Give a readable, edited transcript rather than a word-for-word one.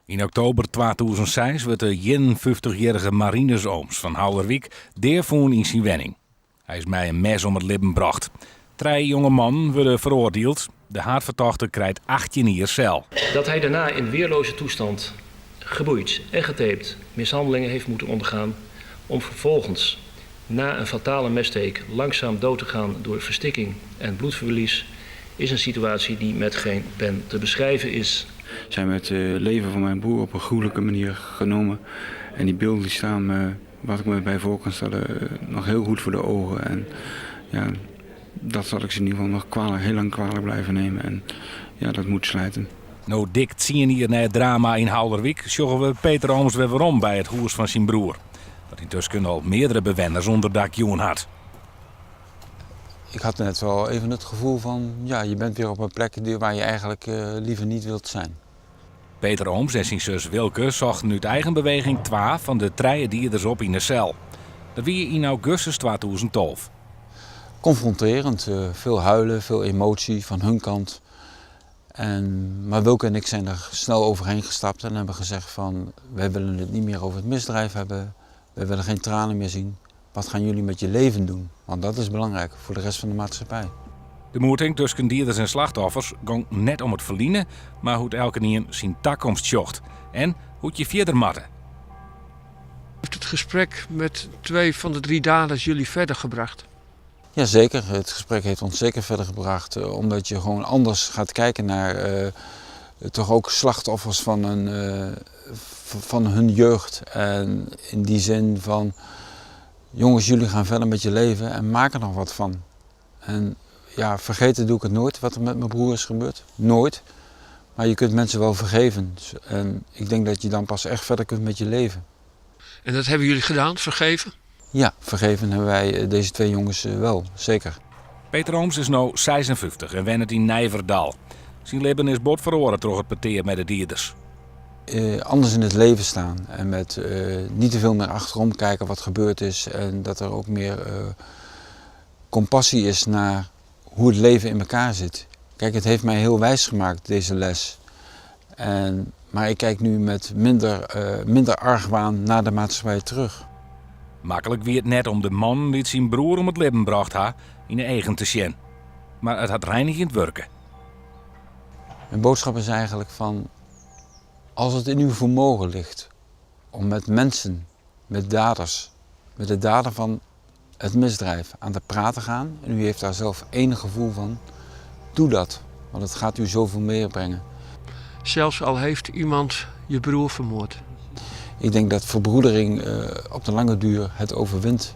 Yn oktober 2006 wurdt de 51-jierrige Marinus Ooms fan Haulerwyk dea fûn yn syn wenning. Hy is mei in mes om it libben brocht. Trije jonge mannen wurde feroardield. De haadfertochte krijt 18 jier sel. Dat hij daarna in weerloze toestand geboeid en getaped mishandelingen heeft moeten ondergaan om vervolgens na een fatale messteek langzaam dood te gaan door verstikking en bloedverlies is een situatie die met geen pen te beschrijven is. Ze hebben het leven van mijn broer op een gruwelijke manier genomen. En die beelden die staan me, wat ik me bij voor kan stellen, nog heel goed voor de ogen. En ja, dat zal ik ze in ieder geval nog kwalijk, heel lang kwalijk blijven nemen. En ja, dat moet slijten. No dik 10 jier nei it drama yn Haulerwyk sjogge we Peter Ooms wer werom by it hûs fan syn broer, dat yntusken al meardere bewenners ûnderdak jûn hat. Ik had net wel even het gevoel van, ja, je bent weer op een plek waar je eigenlijk liever niet wilt zijn. Peter Ooms en syn sus Wilke sochten út eigen beweging twa fan de trije dieders op yn de sel. Dat wie yn augustus 2012. Confronterend, veel huilen, veel emotie van hun kant. En, maar Wilke en ik zijn er snel overheen gestapt en hebben gezegd van wij willen het niet meer over het misdrijf hebben. Wij willen geen tranen meer zien. Wat gaan jullie met je leven doen? Want dat is belangrijk voor de rest van de maatschappij. De moeting tusken dieders en slachtoffers gong net om it ferline, mar hoe't elkenien syn takomst sjocht en hoe't je fierder moatte. Heeft het gesprek met twee van de drie daders jullie verder gebracht? Jazeker, het gesprek heeft ons zeker verder gebracht. Omdat je gewoon anders gaat kijken naar toch ook slachtoffers van hun jeugd. En in die zin van, jongens, jullie gaan verder met je leven en maak er nog wat van. En ja, vergeten doe ik het nooit wat er met mijn broer is gebeurd. Nooit. Maar je kunt mensen wel vergeven. En ik denk dat je dan pas echt verder kunt met je leven. En dat hebben jullie gedaan, vergeven? Ja, vergeven hebben wij deze twee jongens wel, zeker. Peter Ooms is no 56 en wennet yn Nijverdal. Syn libben is bot feroare troch it petear mei de dieders. Anders in het leven staan en met niet te veel meer achterom kijken wat gebeurd is. En dat er ook meer compassie is naar hoe het leven in elkaar zit. Kijk, het heeft mij heel wijs gemaakt, deze les. Maar ik kijk nu met minder argwaan naar de maatschappij terug. Maklik wie it net om de man dy't syn broer om it libben brocht ha yn de eagen te sjen. Mar it hat reinigjend wurke. Mijn boodschap is eigenlijk van, als het in uw vermogen ligt om met mensen, met daders, met de dader van het misdrijf aan de praat te gaan en u heeft daar zelf enig gevoel van, doe dat, want het gaat u zoveel meer brengen. Zelfs al heeft iemand je broer vermoord. Ik denk dat verbroedering op de lange duur het overwint.